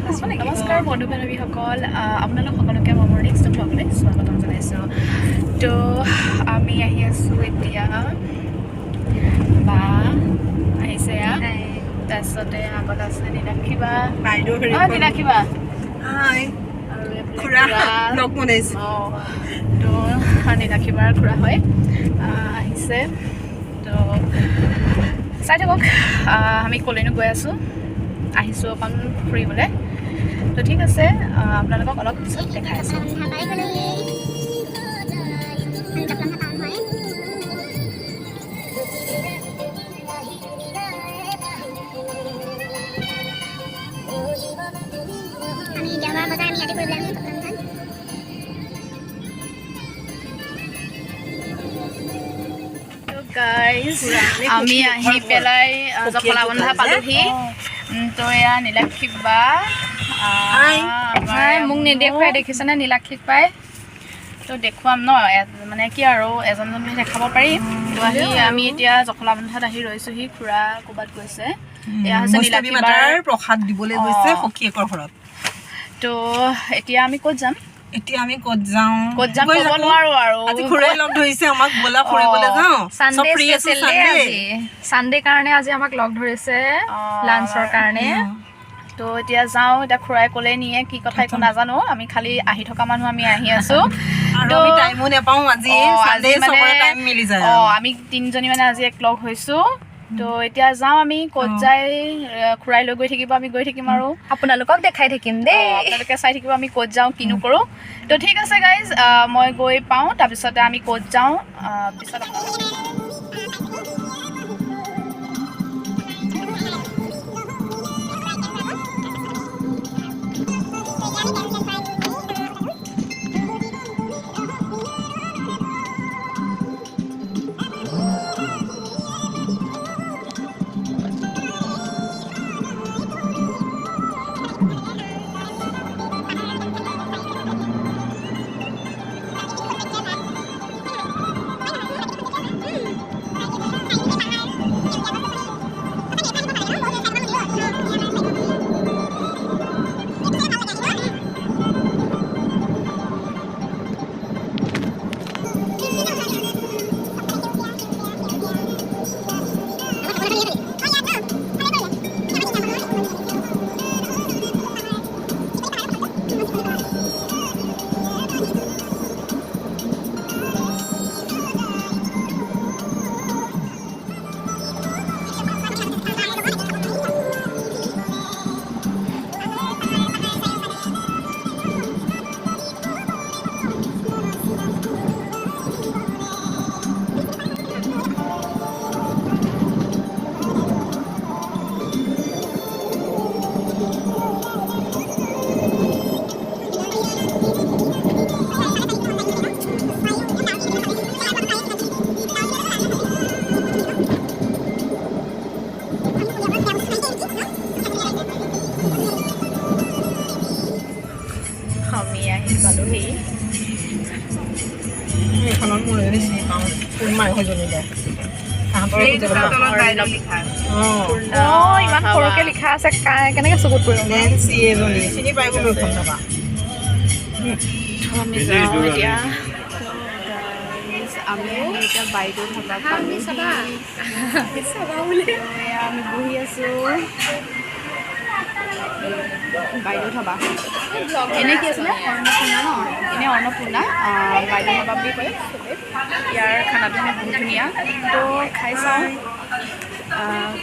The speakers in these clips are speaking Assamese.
নমস্কাৰ বন্ধু বান্ধৱীসকল, আপোনালোক সকলোকে মই মোৰ নেক্সট ব্লগলৈ স্বাগতম জনাইছোঁ। তো আমি আহি আছোঁ এতিয়া, বা আহিছে এয়া, তাৰপিছতে আগত আছে নীলাক্ষী বা। বাইদেউ। অঁ, নীলাক্ষী বা। হাই। আৰু এইফালে খুৰা। খুৰা। ব্লগ বনাইছো। অঁ, তো নীলাক্ষী বাৰ খুৰা হয়, আহিছে। তো চাই থাকক, আমি ক'লৈনো গৈ আছোঁ, আহিছোঁ অকণ ফুৰিবলৈ। তো ঠিক আছে, আপোনালোকক অলপ পিছত দেখাই আছোঁ। পাই গ'লোহি। আমি জখলাবন্ধা টাউন হয়। আমি দেওবাৰ বজাৰ আমি ইয়াতে কৰিবলৈ আহোঁ জখলাবন্ধাত। তো গাইজ, আমি আহি পেলাই জখলাবন্ধা পালোহি। তো এয়া নীলাক্ষী বা। হাই। হাই, মোক নেদেখুৱাই দেখিছেনে নীলাক্ষীক পাই? তো দেখুৱাম ন, মানে কি আৰু এজন জনলৈ দেখাব পাৰি। তো আহি আমি এতিয়া জখলাবন্ধাত আহি ৰৈছোহি। খুৰা ক'ৰবাত গৈছে। এয়া হৈছে বৈষ্ণৱী নীলাক্ষী বাৰ মাতাৰ প্ৰসাদ দিবলৈ গৈছে সখীয়েকৰ ঘৰত। তো এতিয়া আমি ক'ত যাম? এতিয়া আমি ক'ত যাওঁ? ক'ত যাম গৈ ক'ব থাকোঁ। নোৱাৰো আৰু। আজি খুৰাই লগ ধৰিছে আমাক, ব'লা ফুৰিবলৈ যাওঁ। চব চানডে ফ্ৰী আছো। Special day Sunday. আজি। চানডে কাৰণে আজি আমাক লগ ধৰিছে লাঞ্চৰ কাৰণে। তো এতিয়া যাওঁ, এতিয়া খুৰাই ক'লে নিয়ে, কি কথা একো নাজানো। আমি খালি আহি থকা মানুহ, আমি আহি আছো। আৰু তো আমি টাইমো নাপাওঁ আজি। চানডে আজি মানে চবৰে টাইম মিলি যায়। আমি তিনিজনী মানে আজি একলগ হৈছো। তো এতিয়া যাওঁ আমি, ক'ত যায় খুৰাই লৈ গৈ থাকিব, আমি গৈ থাকিম আৰু আপোনালোকক দেখাই থাকিম দেই। আপোনালোকে চাই থাকিব আমি ক'ত যাওঁ, কিনো কৰোঁ। তো ঠিক আছে গাইজ, মই গৈ পাওঁ, তাৰপিছতে আমি ক'ত যাওঁ পিছত আপোনালোকক। আমি আহি পালোহি। এইখনত মোৰ এজনী চিনি পাওঁ, কোন মাৰ সেইজনী দে তাহাঁতৰ। ইমান সৰুকে লিখা আছে, কেনেকে চকুত পৰিব? নেন্সি এজনী চিনি পাই গ'লো এইখন চাবা। তো আমি যাওঁ এতিয়া। তো guys, আমি আহি এতিয়া বাইদেউ ধাবা পালোহি। তো এয়া আমি বহি আছোঁ বাইদেউ ধাবা। এনে কি আছিলে, অন্নপূৰ্ণা ন? এনে অন্নপূৰ্ণা, বাইদেউ ধাবা বুলি কয় চবেই। ইয়াৰ খানাটো মানে বহুত ধুনীয়া। তো খাই চাওঁ,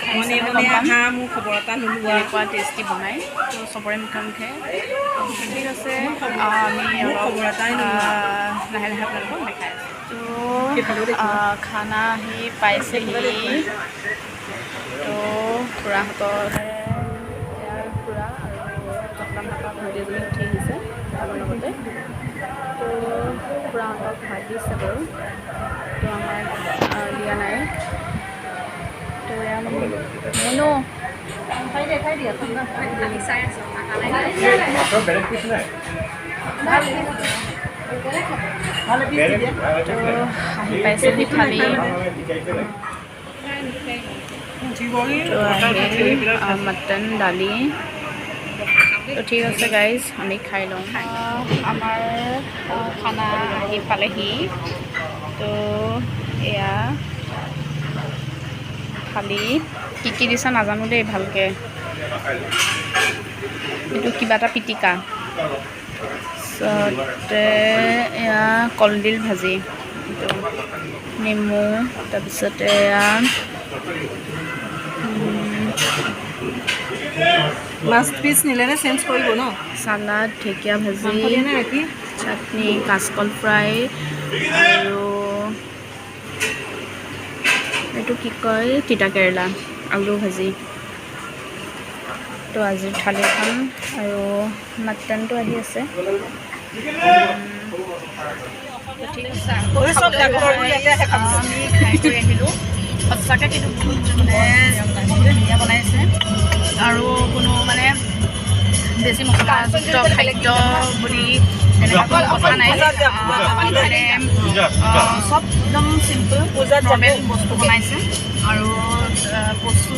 খাই মনে চালে মনে গম পাম আহা, মোৰ খবৰ এটা নোলোৱা। কেনেকুৱা টেষ্টি বনায়। তো চবৰে মুখে মুখে। ঠিক আছে, আমি অলপ খবৰ এটাই নোলোৱা। লাহে লাহে আপোনালোকক দেখাই আছোঁ। তো সেইফালেও দেখিবা। খানা আহি পাইছেহি। তো খুৰাহঁতৰ, ইয়াৰ খুৰা আৰু জখলাবন্ধাৰ ভণ্টি এজনী উঠি আহিছে আমাৰ লগতে। তো খুৰাহঁতক ভাত দিছে বাৰু, তো আমাক দিয়া নাই। তো এয়া মুনু। মাছৰ বেলেগ পিচ নাই? তো আহি পাইছেহি থালি। তো আহি মটন, দালি। তো ঠিক আছে গাইজ, আমি খাই লওঁ। আমাৰ খানা আহি পালেহি। তো এয়া থালি, কি কি দিছে নাজানো দেই ভালকৈ। এইটো কিবা এটা পিটিকা, তাৰপিছতে এয়া কলডিল ভাজি, এইটো নেমু, তাৰপিছতে এয়া মাছ পিচ নিলে নে চেঞ্জ কৰিব ন? চালাড, ঢেকীয়া ভাজি, মাংস দিয়ে নে ৰাতি? চাটনি, কাচকল ফ্ৰাই আৰু এইটো কি কয়, তিতা কেৰেলা আলু ভাজি। তো আজিৰ থালিখন আৰু মাটনটো আহি আছে। তো ঠিক আছে। চব ডাক্তৰবোৰ ইয়াতে আহে খাবলৈ। আমি খাই কৰি আহিলোঁ। সঁচাকৈ কিন্তু বহুত মানে বহুতে ধুনীয়া বনাইছে আৰু কোনো মানে বেছি মছলাযুক্ত খাদ্য বুলি তেনেকুৱা কোনো কথা নাই। মানে চব একদম চিম্পল পূজাত যাব। নৰ্মেল বস্তু বনাইছে আৰু কচু,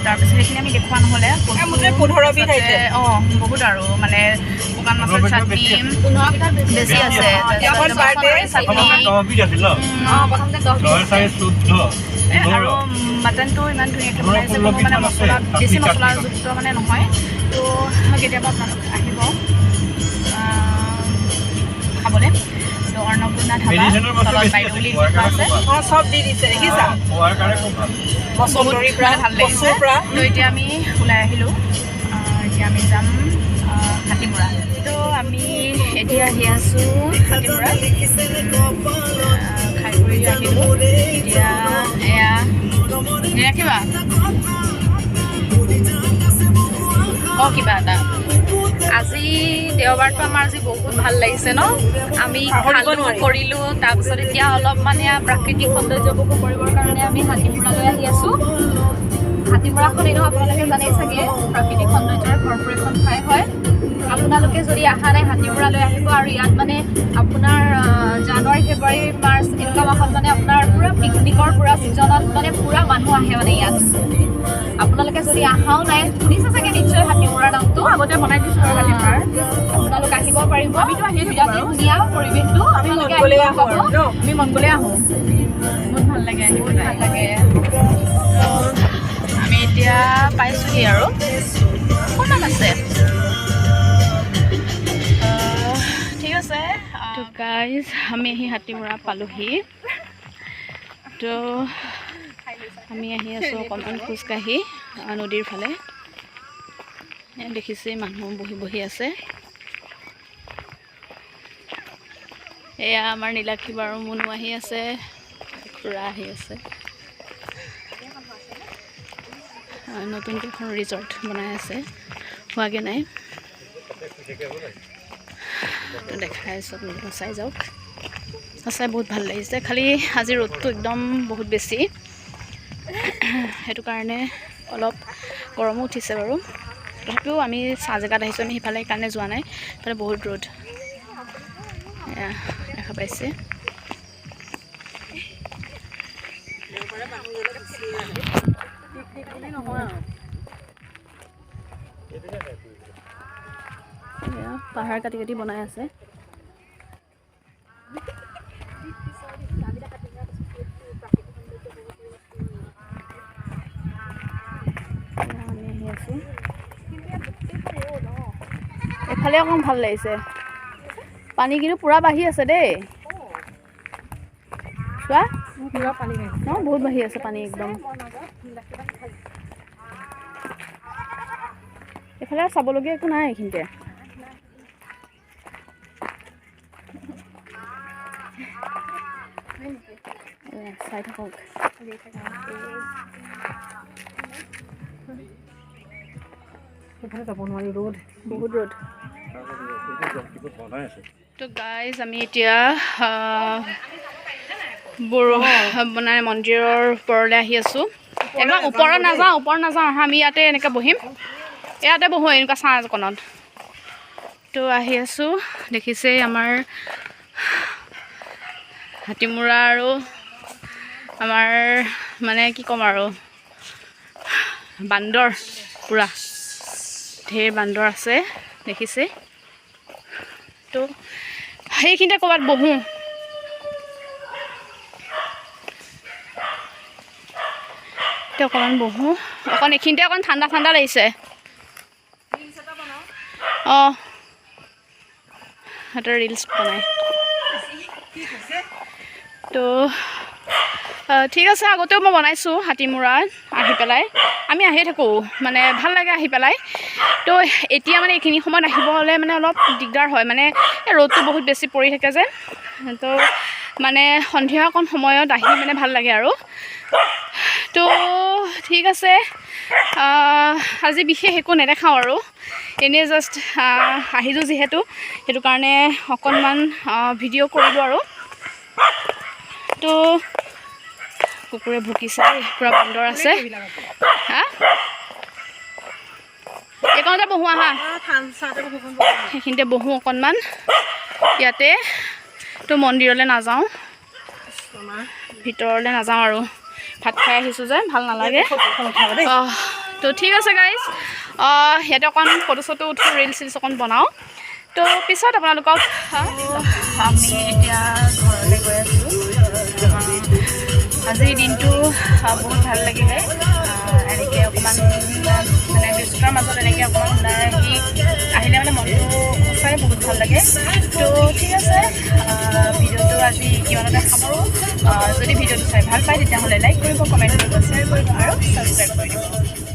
তাৰপিছত সেইখিনি আমি দেখুওৱা নহ'লে। কচু, মুঠতে 15 বিধ তাৰপিছতে item। অঁ, বহুত আৰু মানে শুকান মাছৰ চাটনি বেছি আছে, এখন তাৰপিছত birthday, চাটনি। 10 বিধ আছিল ন? প্ৰথমতে 10। 10, 4, 14। আৰু মাটনটো ইমান ধুনীয়াকৈ বনাইছে, কোনো মানে মছলা বেছি মছলাযুক্ত মানে নহয়। তো কেতিয়াবা আপোনালোক আহিব খাবলৈ। তো অন্নপূৰ্ণা ধাবা, মেডিচিনৰ বস্তু তলত বেছি বাইদেউ আছে, বুলি খোৱাৰ লিখা কাৰণে আছে। খুব ভাল। অঁ, চব দি দিছে দেখিছা। খোৱাৰ কাৰণে খুব ভাল। মচন্দৰীৰ পৰা, মানে ভাল লাগিছে। কচুৰ পৰা। তো এতিয়া আমি ওলাই আহিলোঁ। এতিয়া আমি যাম হাতীমূৰা। তো আমি এতিয়া আহি আছোঁ হাতীমূৰা। খাই কৰি আহিলোঁ। এতিয়া এয়া নিৰাখিবা ক কিবা এটা। আজি দেওবাৰটো আমাৰ আজি বহুত ভাল লাগিছে ন? আমি পাহৰিব খালো, নোৱাৰি। কৰিলোঁ, তাৰপিছত এতিয়া অলপ মানে প্ৰাকৃতিক সৌন্দৰ্য উপভোগ কৰিবৰ কাৰণে আমি হাতীমূৰালৈ আহি আছোঁ। হাতীমূৰাখন এনেও আপোনালোকে জানেই চাগে, প্ৰাকৃতিক সৌন্দৰ্যৰে ভৰপূৰ এখন ঠাই হয়। আপোনালোকে যদি অহা নাই, হাতীমূৰালৈ আহিব। আৰু ইয়াত মানে আপোনাৰ জানুৱাৰী, ফেব্ৰুৱাৰী, মাৰ্চ এনেকুৱা মাহত মানে আপোনাৰ পূৰা পিকনিকৰ পূৰা ছিজনত মানে পূৰা মানুহ আহে মানে ইয়াত। আপোনালোকে যদি অহাও নাই, শুনিছে চাগে নিশ্চয় হাতীমূৰাৰ নামটো। আগতে বনাই দিছোঁ আৰু হাতীমূৰাৰ। আপোনালোক আহিব পাৰিব। আমিতো আহিয়ে থাকোঁ বিৰাটেই বাৰু। ধুনীয়া পৰিৱেশটো। আমি মন আপোনালোকে গ'লে আহিব আহোঁ আৰু পাব। ন? আমি মন গ'লে আহোঁ, বহুত ভাল লাগে আহি পেলাই। ভাল লাগে। আমি এতিয়া পাইছোঁহি আৰু অকণমান আছে। ঠিক আছে। তো গাইজ, আমি আহি হাতীমূৰা পালোহি। তো আমি আহি আছোঁ অকণমান খোজকাঢ়ি নদীৰ ফালে। এয়া দেখিছে, মানুহ বহি বহি আছে। এয়া আমাৰ নীলাক্ষী বাৰু, মুনু আহি আছে, খুৰা আহি আছে। নতুনকৈ এখন ৰিজৰ্ট বনাই আছে, হোৱাগৈ নাই। তো দেখাই আছোঁ আপোনালোকক, চাই যাওক। সঁচাই বহুত ভাল লাগিছে। খালি আজি ৰ'দটো একদম বহুত বেছি, সেইটো কাৰণে অলপ গৰমো উঠিছে বাৰু। তথাপিও আমি চাহ জেগাত আহিছোঁ, আমি সিফালে সেইকাৰণে যোৱা নাই, সিফালে বহুত ৰ'দ। এয়া দেখা পাইছে। এয়া পাহাৰ কাটি কাটি বনাই আছে। এয়া আমি আহি আছোঁ। এইফালে অকণ ভাল লাগিছে। পানী কিন্তু পূৰা বাঢ়ি আছে দেই, চোৱা। পুৰা পানী বাঢ়িছে। ন, বহুত বাঢ়ি আছে পানী একদম। এইফালে আৰু চাবলগীয়া একো নাই এইখিনিতে। এয়া চাই থাকক। সেইফালে যাব নোৱাৰি, ৰ'দ। বহুত ৰ'দ। বনাই আছে। তো গাইজ, আমি এতিয়া বড়ো মানে মন্দিৰৰ ওপৰলৈ আহি আছোঁ। একদম ওপৰত নাযাওঁ, ওপৰত নাযাওঁ। আহা, আমি ইয়াতে এনেকৈ বহিম, ইয়াতে বহোঁ এনেকুৱা ছাঁ অকণত। তো আহি আছোঁ, দেখিছেই আমাৰ হাতীমূৰা আৰু আমাৰ মানে কি ক'ম আৰু বান্দৰ পূৰা। ঢেৰ বান্দৰ আছে দেখিছে। তো সেইখিনিতে ক'ৰবাত বহোঁ। এতিয়া অকণমান বহোঁ, অকণ এইখিনিতে অকণ ঠাণ্ডা ঠাণ্ডা লাগিছে। অঁ, সিহঁতৰ ৰিলচ বনায়। তো ঠিক আছে, আগতেও মই বনাইছোঁ হাতীমূৰাত আহি পেলাই। আমি আহিয়ে থাকোঁ, মানে ভাল লাগে আহি পেলাই। তো এতিয়া মানে এইখিনি সময়ত আহিব হ'লে মানে অলপ দিগদাৰ হয়, মানে এই ৰ'দটো বহুত বেছি পৰি থাকে যে। তো মানে সন্ধিয়া অকণ সময়ত আহি মানে ভাল লাগে আৰু। তো ঠিক আছে, আজি বিশেষ একো নেদেখাওঁ আৰু, এনেই জাষ্ট আহিলোঁ যিহেতু, সেইটো কাৰণে অকণমান ভিডিঅ' কৰিলোঁ আৰু। তো কুকুৰে ভুকিছে দেই, পূৰা বান্দৰ আছে। হা, এইকণতে বহোঁ আহা। সেইখিনিতে বহোঁ অকণমান ইয়াতে। তো মন্দিৰলৈ নাযাওঁ, ভিতৰলৈ নাযাওঁ আৰু, ভাত খাই আহিছোঁ যে, ভাল নালাগে। অঁ, তো ঠিক আছে গাইজ, ইয়াতে অকণ ফটো চটো উঠোঁ, ৰিলচ চিলচ অকণ বনাওঁ। তো পিছত আপোনালোকক। আমি এতিয়া ঘৰলৈ গৈ আছোঁ। আজিৰ দিনটো বহুত ভাল লাগিলে। এনেকৈ অকণমান মানে ব্যস্ততাৰ মাজত এনেকৈ অকণমান ওলাই আহিলে মানে মনটো সঁচাই বহুত ভাল লাগে। তো ঠিক আছে, ভিডিঅ'টো আজি ইমানতে সামৰোঁ। যদি ভিডিঅ'টো চাই ভাল পায়, তেতিয়াহ'লে লাইক কৰিব, কমেণ্ট কৰিব, শ্বেয়াৰ কৰিব আৰু ছাবস্ক্ৰাইব কৰি দিব।